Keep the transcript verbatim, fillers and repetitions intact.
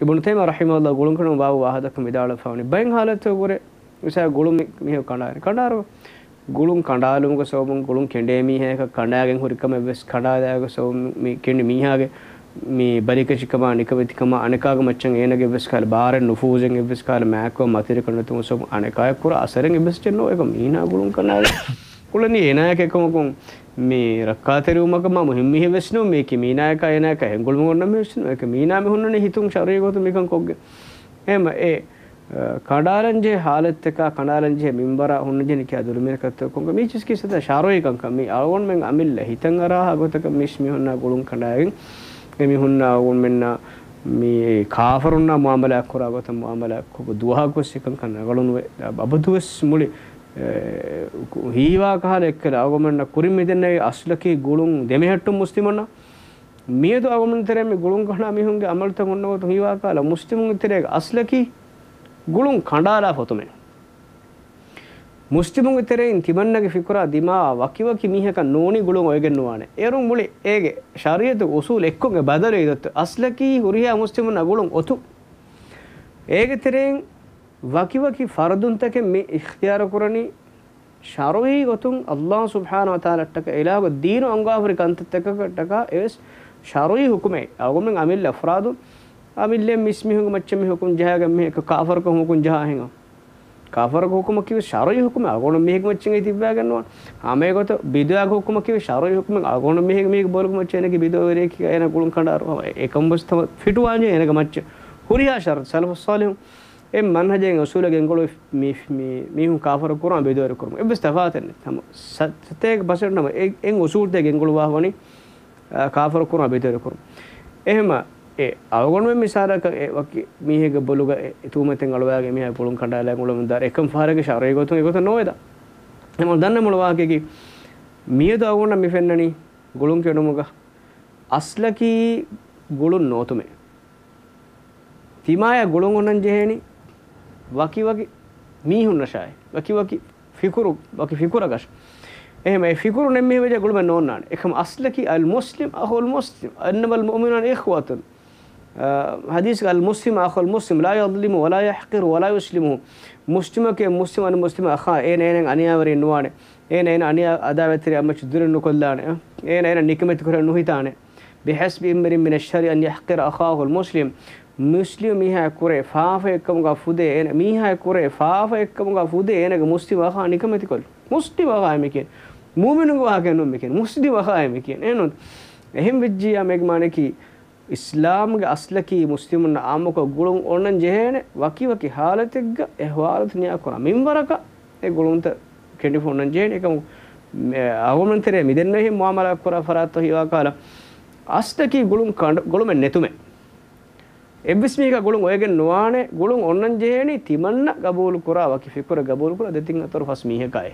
އިބްނު ތައިމިއްޔާ ރަޙިމަހުﷲ ގުޅުން ކަނޑުމަށް ބާބު ވާހަކަ ދައްކަމުން ވިދާޅުވެފަ ވަނީ، ބައެއް ޙާލަތުގަ ހުރެ، މިސާލަކަށް ގުޅުން މި-، މީހަކު ކަނޑާއިރު، ކަނޑާއިރު ގުޅުން ކަނޑާލުމުގެ ސަބަބުން ގުޅުން ކެނޑޭ މީހާއަކަށް ކަނޑާގެން ހުރި ކަމެއް ވެސް، ކަނޑާލާގެ ސަބަބުން މި ކެނޑި މީހާގެ މި ބަލިކަށިކަމާ، ނިކަމެތިކަމާ، އަނެކާގެ މައްޗަށް އޭނާގެ އެއްވެސް ކަހަލަ ބާރެއް، ނުފޫޒެއް އެއްވެސް ކަހަލަ މާތްކަމާ، މަތިވެރިކަން ނެތުމުގެ ސަބަބުން އަނެކާއަށް ކުރާ އަސަރެއް އެއްވެސް ޖެއްނޯ. އެކަމަ މީނާ ގުޅުން ކަނޑާލާ ކުޅެނީ އޭނާއަކަށް އެކަމަކުން މި ރައްކާތެރިވުމަކަށް މާ މުހިއްމު މީހެއް ވެސް ނޫން. މީކީ މީނާއަކާ އޭނާއަކާ އެހެން ގުޅުމެއް އޮންނަ މީހެއް ވެސް ނޫން. އެކަމަ މީނާ މި ހުންނަނީ ހިތުން ޝަރުޢީ ގޮތުން މިކަން ކޮށްގެން. އެހެންމަ އެ، އަ، ކަނޑާލަންޖެހޭ ޙާލަތްތަކާ، ކަނޑާލަންޖެހޭ މިންވަރާ ހުންނަންޖެހޭނީ ކިހާ ދުރުމިނަކަށްތޯ ކޮންކަމެއް މީ ޗިސްކީ ސަދާ ޝަރުޢީ ކަންކަން. މީ އަޅުގަނޑުމެން އަމިއްލަ ހިތަށް އަރާ ގޮތަކަށް މީސް މީހުންނާ ގުޅުން ކަނޑާގެން، އެ މީހުންނާ އަޅުގަނޑުމެންނާ މި ކާފަރުންނާ މުޢާމަލާތް ކުރާ ގޮތަށް މުޢާމަލާތް ކޮށް ދުވަހަކުވެސް އެކަންކަން ރަނގަޅުނުވޭ. އަބަދުވެސް މުޅި އެ، ހީވާ ކަހަލަ އެއްކަލަ އަޅުގަނޑުމެންނަށް ކުރިން މިދެންނެވި އަސްލަކީ ގުޅުން ދެމެހެއްޓުން މުސްލިމުންނަށް. މިއަދު އަޅުގަނޑުމެން ތެރޭ މި ގުޅުން ކަނޑާ މީހުންގެ އަމަލުތައް ހުންނަ ގޮތުން ހީވާ ކަހަލަ މުސްލިމުންގެ ތެރޭގަ އަސްލަކީ ގުޅުން ކަނޑާލާފަ އޮތުމޭ. މުސްލިމުންގެ ތެރެއިން ތިމަންނަގެ ފިކުރާ ދިމާއާ ވަކިވަކި މީހަކަށް ނޫނީ ގުޅުން އޮވެގެން ނުވާނެ. އޭރުން މުޅި އޭގެ ޝަރީޢަތުގެ އުޞޫލު އެއްކޮށް އެ ބަދަލުވެ އިދައްތު. އަސްލަކީ ހުރިހާ މުސްލިމުންނަށް ގުޅުން އޮތުން. އޭގެ ތެރެއިން ވަކިވަކި ފަރުދުންތަކެއް މި އިޚްތިޔާރު ކުރަނީ، ޝަރުޢީ ގޮތުން ﷲ ސުބްޙާނަހޫ ވަތަޢާލާއަށްޓަކާ، އިލާހުގެ ދީނު އަންގާފަރި ކަންތައްތަކަށްޓަކާ އެވެސް ޝަރުޢީ ހުކުމެއް. އަޅުގަނޑުމެން އަމިއްލަ އަފްރާދު، އަމިއްލަ މިސް މީހުންގެ މައްޗަށް މި ހުކުމް ޖަހާގެން މީހަކު ކާފަރަކަށް ހުކުމް ޖަހާ ހިނގާ. ކާފަރަކަށް ހުކުމަކީ ވެސް ޝަރުޢީ ހުކުމެއް. އަޅުގަނޑު މީހެއްގެ މައްޗަށް އެ ތިއްބާގެން ނުވާނެ. ހަމަ އެގޮތަށް ބިދުޢަ ހުކުމަކީ ވެސް ޝަރުޢީ ހުކުމެއް. އަޅުގަނޑު މީހެއް މީހެއްގެ ބޮލުގެ މައްޗަށް އޭނަގެ ބިދުޢަވެރިއެކޭ އޭނަ ގުޅުން ކަނޑާއިރު. އެކަން ވެސް ތަމަ ފިޓުވާންޖެހޭ އޭނަގެ މައްޗަށް. ހުރިހާ ޝަރުޠު ސަލަފު ޞާލިޙުން އެ މަންހަޖެއް އުޞޫލެއް ގެންގުޅު މި، މި، މީހުން ކާފަރު ކުރުމާ ބިދުޢަވެރި ކުރުމުން އެއްވެސް ތަފާތެއް ނެތް. ހަމަ ސަ-، ސަތޭކަ ޕަސެންޓް ހަމަ އެ، އެ އުޞޫލުތައް ގެންގުޅުވާ ވަނީ، އާ، ކާފަރު ކުރުމާ ބިދުޢަވެރި ކުރުމުން. އެހެމަ އެ އަޅުގަނޑުމެން މިސާލަކަށް އެ ވަކި މީހެއްގެ ބޮލުގަ އެ ތޫމަތެއް އަޅުވާގެ މީހާ ގުޅުން ކަނޑާލާ ގުޅުމުން ދާރ އެކަން ފަހަރެއްގެ ޝަރުޢީ ގޮތުން އެގޮތަށް ނޯވެދާ. އެމަ ދަންނަ މުޅު ވާހަކައަކީ މިއަދު އަޅުގަނޑަށް މި ފެންނަނީ ގުޅުން ކެނޑުމުގަ އަސްލަކީ ގުޅުން ނޯތުމޭ. ތިމާޔާ ގުޅުން އޮންނަން ޖެހޭނީ ވަކިވަކި މީހުންނަށާއި، ވަކިވަކި ފިކުރު، ވަކި ފިކުރަކަށް. އެހެން އެ ފިކުރު ނެތް މީހެއް ވެއްޖެ ގުޅުމެއް ނޯންނާނެ. އެކަމަ އަސްލަކީ المسلم أخو المسلم، إنما المؤمنون إخوة. އާ، ޙަދީޘްގަ المسلم أخو المسلم لا يظلم ولا يحقر ولا يسلمه. މުސްލިމަކީ މުސްލިމް، المسلم أخاه، އޭނަ އޭނައަށް އަނިޔާވެރި ނުވާނެ. އޭނަ އޭނަ އަނިޔާ އަދާވަތްތެރި އަމައްޗަށް ދުރެއް ނުކޮށްލާނެ. އޭނަ އޭނަ ނިކަމެތި ކުރެއް ނުހިތާނެ. بحسب امرئ من الشر أن يحقر أخاه المسلم. މުސްލިމް މީހާ ކުރެ ފާފައެއްކަމުގަ ފުދޭ އޭނަ، މީހާ ކުރެ ފާފައެއްކަމުގަ ފުދޭ އޭނަގެ މުސްލިމް އަޚާ ނިކަމެތިކޮށްލުން. މުސްލިމް އަޚާ އެމެ ކިޔަން. މުއުމިނުގެ ވާހަކަ ނޫން މި ކިޔަން. މުސްލިމް އަޚާ އެމެ ކިޔަން. އެހެން ނޫން. އެހެން ވެއްޖިއްޔާ މޭގެ މާނައަކީ އިސްލާމްގެ އަސްލަކީ މުސްލިމުންނަށް އާއްމުކޮށް ގުޅުން އޮންނަން ޖެހޭނެ ވަކިވަކި ޙާލަތެއްގަ އެ ޙާލަތު ނިޔާކުރާ މިންވަރަކަށް އެ ގުޅުންތައް ކެނޑިފަ އޮންނަން ޖެހޭނެ. އެކަމު އަޅުގަނޑުމެން ތެރޭ މިދެންނެވި މުޢާމަލާތް ކުރާ ފަރާތްތައް ހީވާ ކަހަލަ އަސްލަކީ ގުޅުން ކަނޑު، ގުޅުމެއް ނެތުމޭ. އެއްވެސް މީހަކަށް ގުޅުން އޮވެގެން ނުވާނެ. ގުޅުން އޮންނަން ޖެހޭނީ ތިމަންނަ ގަބޫލު ކުރާ، ވަކި ފިކުރެއް ގަބޫލު ކުރާ ދެތިން ހަތަރު ފަސް މީހަކާއި.